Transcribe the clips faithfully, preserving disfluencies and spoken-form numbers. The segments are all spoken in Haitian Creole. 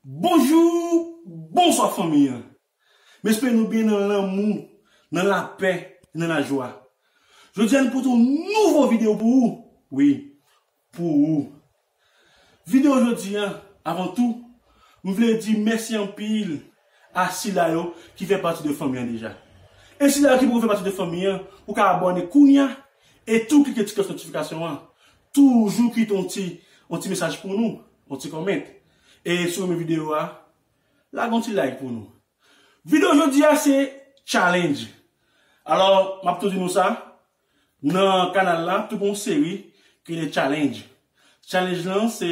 Bonjou, bonswa fanmi an. M espere nou byen nan lanmou, nan lapè, nan lajwa. Jodi a nou pote yon nouvo videyo pou ou. Wi, pou ou. Videyo jodi a, avan tou, m vle di mèsi anpil a sila yo ki fè pati de fanmi an deja. E sila yo ki poko fè pati de fanmi an, ou ka abòne kounya e tou klike ti klòch notifikasyon an. Toujou kite yon ti, yon ti mesaj pou nou, yon ti kòmant. E si w renmen videyo a, lage yon ti like pou nou. Videyo jodi a se challenge. Alò, m ap tou di nou sa, nan kanal la, tou gon seri ki rele challenge. Challenge lan, se,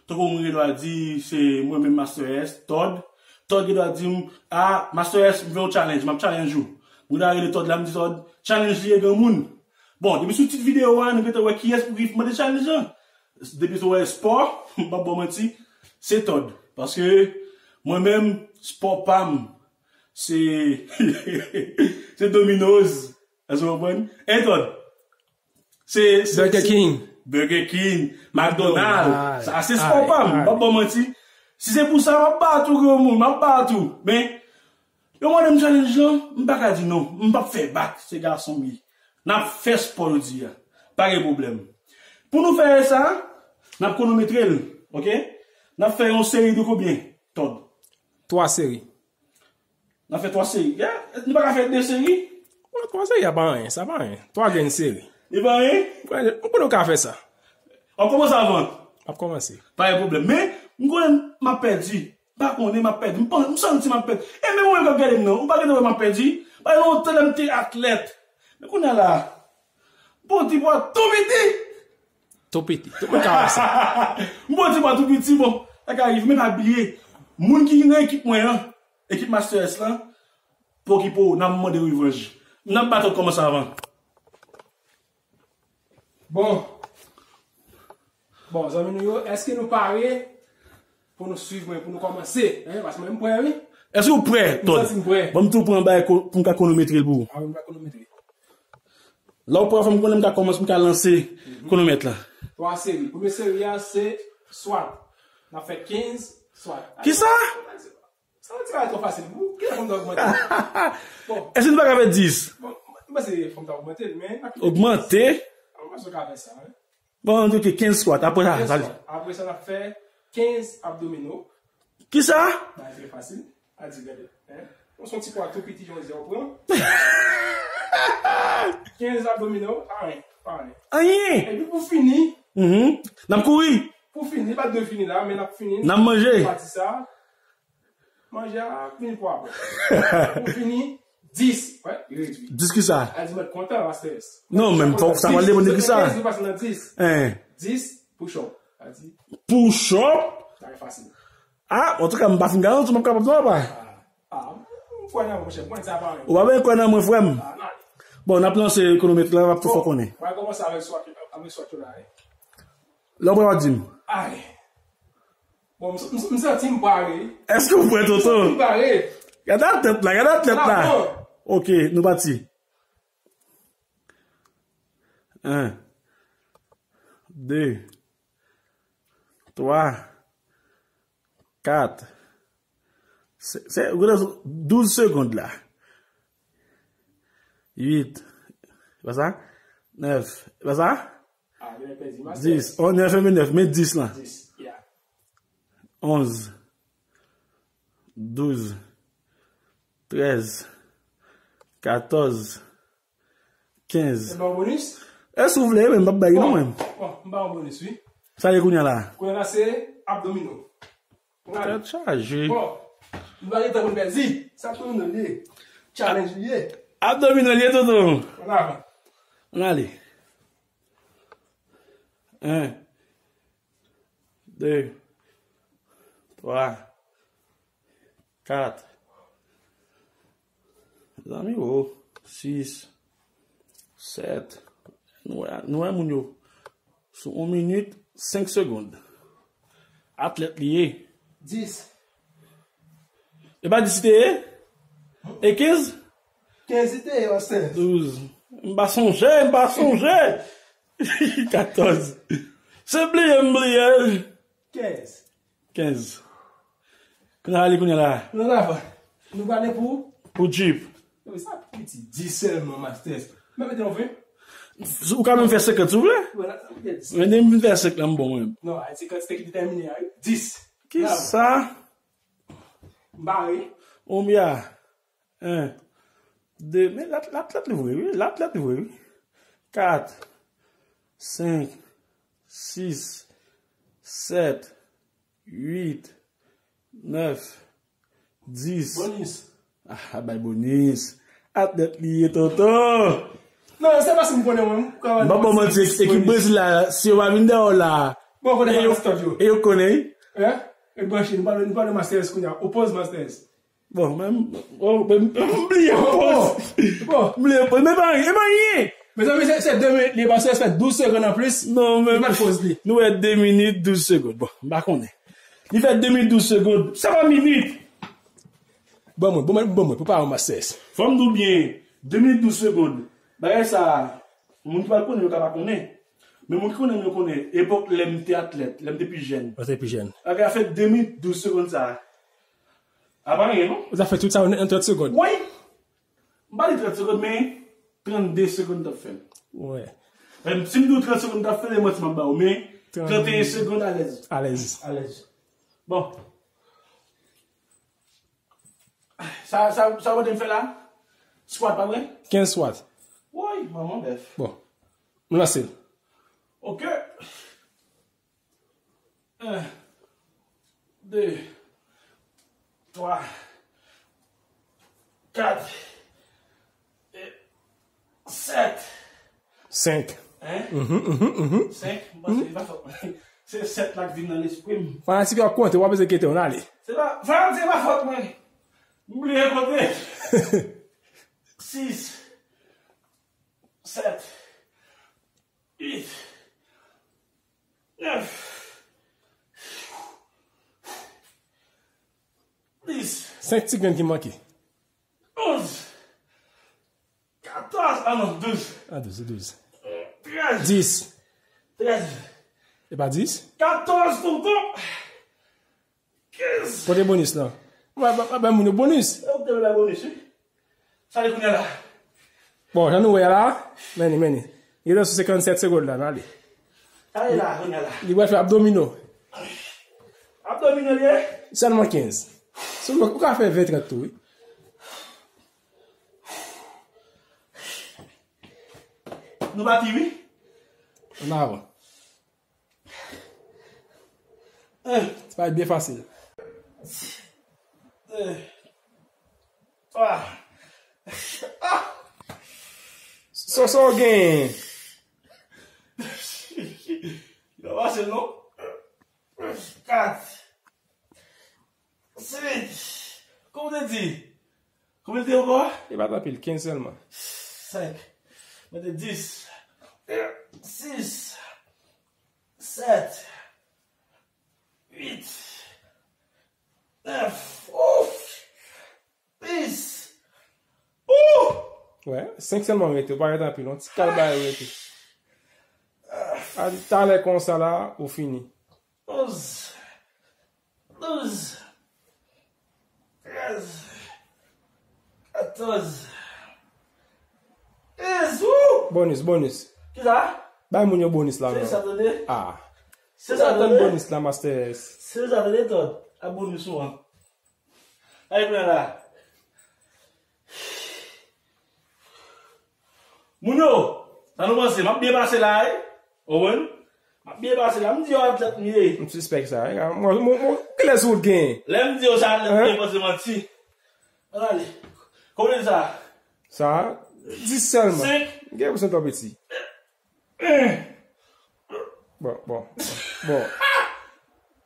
tankou moun gen dwa di, se mwen menm Master S, Todd. Todd gen dwa di m, a, Master S, m fè yon challenge, m ap challenge ou. Moun gen dwa rele Todd la, m di Todd, challenge li ye granmoun. Bon, depi sou tit videyo a, nou gentan wè kiyès pou ki mande challenge lan. Depi sou wè spò, m p ap ba w manti, se Todd. Paske mwen menm, spò pa m, se, se Domino's. Èske w konprann? Entòn. Se, se, Burger se King. Burger King, McDonald's. McDonald's. Sa se spò pa m. M p ap ba w manti. Si se pou sa, m ap bat ou, granmoun. M ap bat ou. Men, yo mande m challenge lan, m pa ka di non. M p ap fè bak. Se gason m ye. N ap fè spò jodi a. Pa gen pwoblèm. Pou nou fè sa, n ap konometre l. Oke? N ap fè yon seri de konbyen, Todd? Twa seri. N ap fè twa seri. Ya, nou pa ka fè de seri? Bon, twa seri, a pa anyen, sa pa anyen. Twa grenn seri. Li pa anyen? Mwen, mwen konnen w ka fè sa. W ap kòmanse avan? W ap kòmanse. Pa gen pwoblèm. Men, m konnen m ap pèdi. M pa konnen m ap pèdi. M pa, m santi m ap pèdi. E men mwen k ap gade m nan, ou pa gentan wè m ap pèdi? Paske lontan lè m te atlèt. Men kounye a la, bon, ti bwa tou piti. Tou piti. Tou piti ka wè sa. M bon, ti bwa tou piti, bon. Sa ka rive, men pa bliye. Moun ki nan ekip mwen an, ekip Master S lan, pou okipe w, n ap mande revanj. N ap bat kòmanse avan. Bon. Bon, zanmi nou yo, èske nou pare pou nou swiv mwen, pou nou kòmanse? Hein, paske mwen, m prè, wi. Èske w prè, Todd? M santi m prè. Ban m tou pran bagay ko-, pou m ka konometre l pou ou. A, m ka konometre. Lè w prè, fè m konnen m ka kòmanse, m ka lanse konomèt la. Twa seri. Premye seri a, se swat. N ap fè kenz swat. Kisa? Sa, ti bagay twò fasil pou ou. Kilè fòm ta ogmante? Bon. Èske nou pa ka fè dis? Bon, m panse fòm ta ogmante, men n ap kite dis. Ogmante? Mwen panse w ka fè sa, wi. Bon, ok, kenz squat. Apre sa, kenz squat. Apre sa, n ap fè kenz abdomino. Kisa? Bagay trè fasil. A di, gade. Hein? Ou se yon ti pwa tou piti, jan w di a, ou pran. Kenz abdomino, pa anyen, pa anyen. Anyen? Epi pou fini, mhm, n ap kouri. Pou fini, pa dwe fini la, men n ap fini. N ap manje. Pati sa. Manje a vini pou apre. Pou fini, dis. Wè, li redui. Dis kisa? A di mwen kontan, Master S. Non, men fòk sa pral depann de kisa. Kenz, li pase nan dis. Hein. Dis, push up. A di. Push up? Sa e fasil. Ah, antouka, m pa fin garanti m ap kapab non, papa. Ah, ah, m kwè nan mwen, monchè. Mwen, sa pa anyen. Ou pa bezwen kwè nan mwen, frè m. Ah, n ale. Bon, n ap lanse konomèt la, n ap tou fè konnen. Bon, mwen kòmanse avèk swat, avèk swat yo la, hein. Lè w prè w ap di m. Ay. Bon, m, m, m santi m pare. Èske w prè, Toto? M santi m pare. Gade atlèt la, gade atlèt la. Bon. Ok, nou pati. En, de, twa, kat, se, se, ou gen douz segonn la. Uit, e pa sa? Nèf, e pa sa? Ah, gen lè pèdi, Master. Dis. Oh, nèf e nèf, men dis lan. Dis, yeah. Onz, douz, trèz, katòz, kenz. E ba w bonis? E si w vle, men m p ap bay non, mwen. Bon, m ba w bonis, wi. Sa ye kounye a la? Kounye a la, se abdomino. Tèt chaje. Bon, nou pa gen tan pou n pèdi. Sa tou nou ye. Challenge li ye. Abdomino li ye, Toto. Ann ale. Ann ale. En. De. Twa. Kat. Zanmi, o. Sis. Sèt. Nou wè, nou wè moun yo. Sou yon minit, senk segonn. Atlèt li ye. Dis. E pa dis li te ye? E kenz? Kenz li te ye, Master. Douz. M pa sonje, m pa sonje. Katòz. Se bliye, m bliye. Kenz. Kenz. N a ale kounye a la. Nou la, nou prale pou. Pou Jeep. Yo, sa piti dis sèlman, Masters. Mwen mete yon ven. Ou ka menm fè senkant, si w vle. Wè, la, sa piti dis. Men depi m fè senk la, m bon, mwen. Non, a, se kantite ki detèmine a, wi. Dis. Ki sa? M bare. Konbyen? En, de, men lat, lat, lat li vre, wi. Lat, lat li vre, wi. Kat, senk, sis, sèt, uit, nèf, dis. Bonis. Ah, bay bonis. Atlèt li ye, tonton. Non, se paske m konnen mwen. M pa bon manti, ekip Brezil la, si yo pa vin dèyè w la. Bon, konnen e yo, e yo konnen, wi. Hein? E branche, nou pale, nou pale Masters kounye a. Opoz Masters. Bon, men, bon, men, m bliye, bon, bon. M bliye, bon, men pa anyen, men pa anyen. Mezanmi, se, se de minit li pase, se fè douz segonn anplis. Non, men, li pa t poz li. Nou wè de minit, douz segonn. Bon, m pa konnen. Li fè de minit, douz segonn. Se pa minit. Bon, mwen, bon, mwen, bon, mwen, prepare yon Masters. Fò m di w byen, de minit, douz segonn. Bagay sa, moun ki pa konnen, yo ka pa konnen. Men moun ki konnen m, yo konnen. Epòk lè m te atlèt, lè m te pi jèn. Lè w te pi jèn. Bagay a fè de minit, douz segonn sa. A pa anyen, non? Ou ta fè tout sa nan trant segonn. Wi! M pa di trant segonn, men trannde segonn t ap fè l. Wè. Men si m di w trant segonn t ap fè l, e manti m ap ba w, men trannde, trannteyen segonn alèz. Alèz. Alèz. Bon. Sa, sa, sa w te m fè la? Squat, pa vre? Kenz squat. Woy, manman bèf. Bon. Nou lanse l. Ok. Un, deux, trois, quatre, et sept. Senk. Hein? Mhm, mhm, mhm. Senk? M panse se pa fòt mwen. Se sèt la k vin nan lespri m. Fanatik yo ap konte, w ap bezwen kite w, n ale. Se pa, fanatik, se pa fòt mwen. M bliye konte. Sis. Sèt. Uit. Nèf. Dis. Senk ti grenn ki manke. Onz. Katòz. Ah non, douz. Ah, douz, se douz. Trèz. Dis. Trèz. E pa dis? Katòz, tonton. Kenz. Kote bonis lan? Ba, ba, ba, ba moun yo bonis. Yo te bay bonis, wi. Sa li kounye a la. Bon, jan nou wè la, men li, men li. Li gen sou senkannsèt segonn la, n ale. Sa li la, kounye a la. Li pral fè abdomino. Abdomino li ye? Sèlman kenz. Sèlman, ou ka fè ven, trant tou, wi. Nou pati, wi. An avan. Se pa byen fasil. Soso gen. Yo pase non. Kat. Senk. Kòman w te di? Konbyen te ankò? E pa t anpil, kenz sèlman. Senk. Mete dis. Sis. Sèt. Uit. Nèf. Ouf! Dis. Ouf! Wè, senk sèlman rete, ou pa rete anpil, yon ti kal bagay rete. A, talè konsa la, ou fini. Onz, douz, trèz, katòz, kenz, wou! Bonis, bonis. Kisa? Bay moun yo bonis la, non. Se sa, tande? Ah. Se sa, tande? Bonis la, Master S. Se sa, tande, Todd? A bonis ou an. Ay, pran la. Moun yo, sa nou panse? M ap byen pase la, wi. Ou konprann? M ap byen pase la. M di yo atlèt m ye. M sispèk sa, wi. Mwen, mwen, mwen, kilès ou genyen? Lè m di yo se atlèt m ye, panse manti. Ann ale. Konbyen sa? Sa, dis sèlman. Senk. M gen enpresyon twò piti. Bon, bon, bon.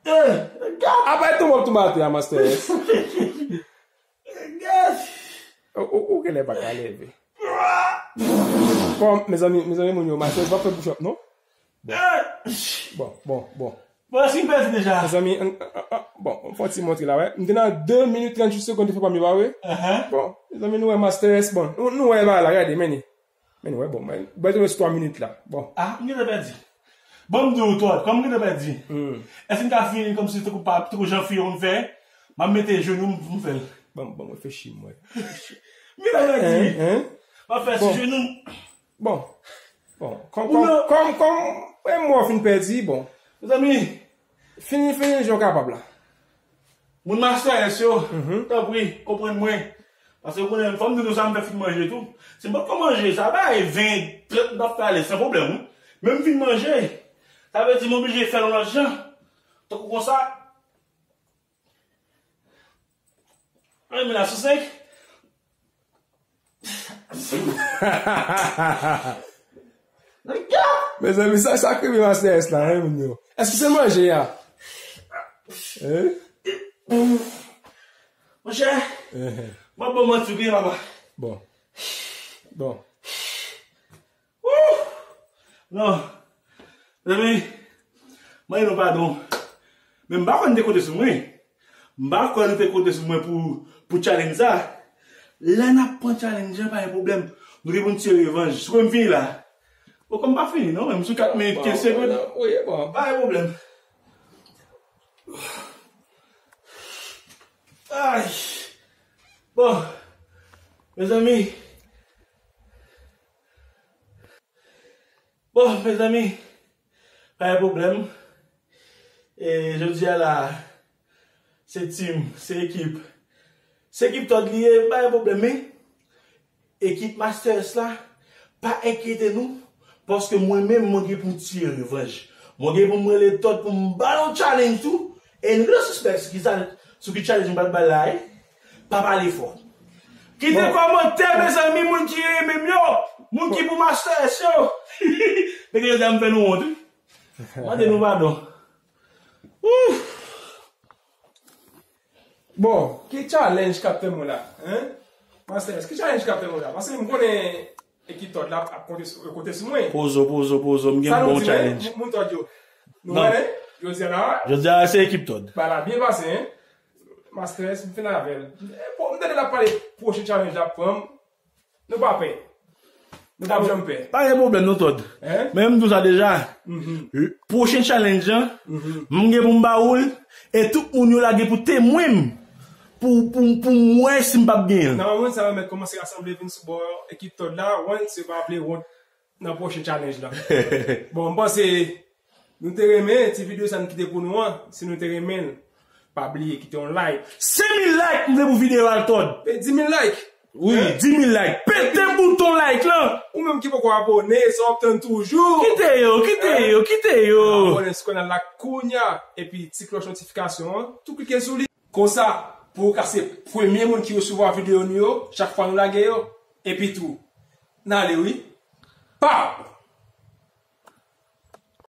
Apre tou, w ap tou mate a, Master S. Ou, ou, ou genlè pa ka leve. Bon, mezanmi, mezanmi, moun yo, Master S pa fè push up, non? Bon, bon, bon. Bon, èske m pèdi deja? Mezanmi, an, an, an, bon, fè yon ti montre la, wè. M te nan de minit tranntuit segonn, te fè pa m yo, pa vre? Bon, mezanmi, nou wè Master S, bon, nou, nou wè bagay la, gade, men li. Men nou wè, bon, men, bon, te rès twa minit la. Bon. Ah, m gentan pèdi. Bon, m di w, Todd, kòm m gentan pèdi. Èske m ka fini kòmsi tankou pa, tankou jan fi yo konn fè? M ap mete jenou m pou m fè l. Ban m, ban m reflechi, mwen. Mira, mwen di. Hein, hein? M ap fè sou jenou m. Bon. Bon. Kòm, kòm, kòm, kòm, e mwen w fin pèdi, bon. Mezanmi. Fini, fini, jan w kapab la. Moun Master S yo, tanpri, konprann mwen. Paske w konnen, fò m di nou sa, m fè fin manje tou. Si m potko manje, sa bay ven, trant m t ap fè ale san pwoblèm, wi. Men m fin manje. Sa vle di m oblije fè l yon lòt jan. Tankou konsa. Mwen menm la sou senk. Mezanmi, sa, sa krive Master S la, hein, moun yo. Èske se manje a? Hein? Monchè, mwen bon manti wi, papa. Bon. Bon. Wouh! Non. Mezanmi, mande nou padon. Men m pa kwè nou te konte sou mwen. M pa kwè nou te konte sou mwen pou, pou challenge sa. Lè n ap pran challenge an, pa gen pwoblèm. Nou gen pou n tire revanj. Sou mwen m fini la. Bon, kòm m pa fini, non, men m sou kat minit, kenz segonn. Wi, bon. Pa gen pwoblèm. Ay. Bon. Mezanmi. Bon, mezanmi, pa gen pwoblèm. E jodi a la, se team, se ekip. Se ekip Todd li ye, pa gen pwoblèm, men ekip Master S la, pa enkyete nou, paske mwen menm, mwen gen pou m tire revanj. Mwen gen pou m rele Todd pou m ba l yon challenge tou, e nou gen sispèk sou ki sa, sou ki challenge m pral ba l la, wi. Pa pale fò. Kite kòmantè, mezanmi, moun ki renmen m yo, moun ki pou Master S yo. Nèg yo di m fè nou wont, wi. Mande nou padon. Ouf! Bon, ki challenge k ap tann mwen la, hein? Master S, ki challenge k ap tann mwen la? Paske m konnen ekip Todd la ap konte sou, konte sou mwen. Pozo, pozo, pozo, m gen yon bon challenge. Moun Todd yo. Nou wè, jodi a la. Jodi a, se ekip Todd. Bagay la byen pase, hein? Master S, m fin avè l. E, bon, m tande l ap pale pwochen challenge la ap pran m. Nou pa pè. Nou p ap janm pè. Pa gen pwoblèm non, Todd. Hein? Men m di w sa deja. Pwochen challenge an, m gen pou m ba ou l, e tout moun yo la gen pou temwen m. Pou, pou, pou m wè si m p ap genyen l. Nòmalman, moun sa yo mèt kòmanse rasanble vin sou bò ekip Todd la, once yo pa ap vle wont nan pwochen challenge la. Bon, m panse nou te renmen ti videyo sa n kite pou nou an. Si nou te renmen l, pa bliye kite yon like. Senk mil like m vle pou videyo a, Todd. Pe di mil like. Wi, dis mil like. Pete bouton like lan. Ou menm ki poko abòne, sa w ap tann toujou? Kite yo, kite yo, kite yo. Abòne sou kanal la kounya, epi ti klòch notifikasyon an, tou klike sou li. Konsa, pou ou ka se premye moun ki resevwa videyo nou yo, chak fwa nou lage yo. Epi tou, n ale wi. Pow!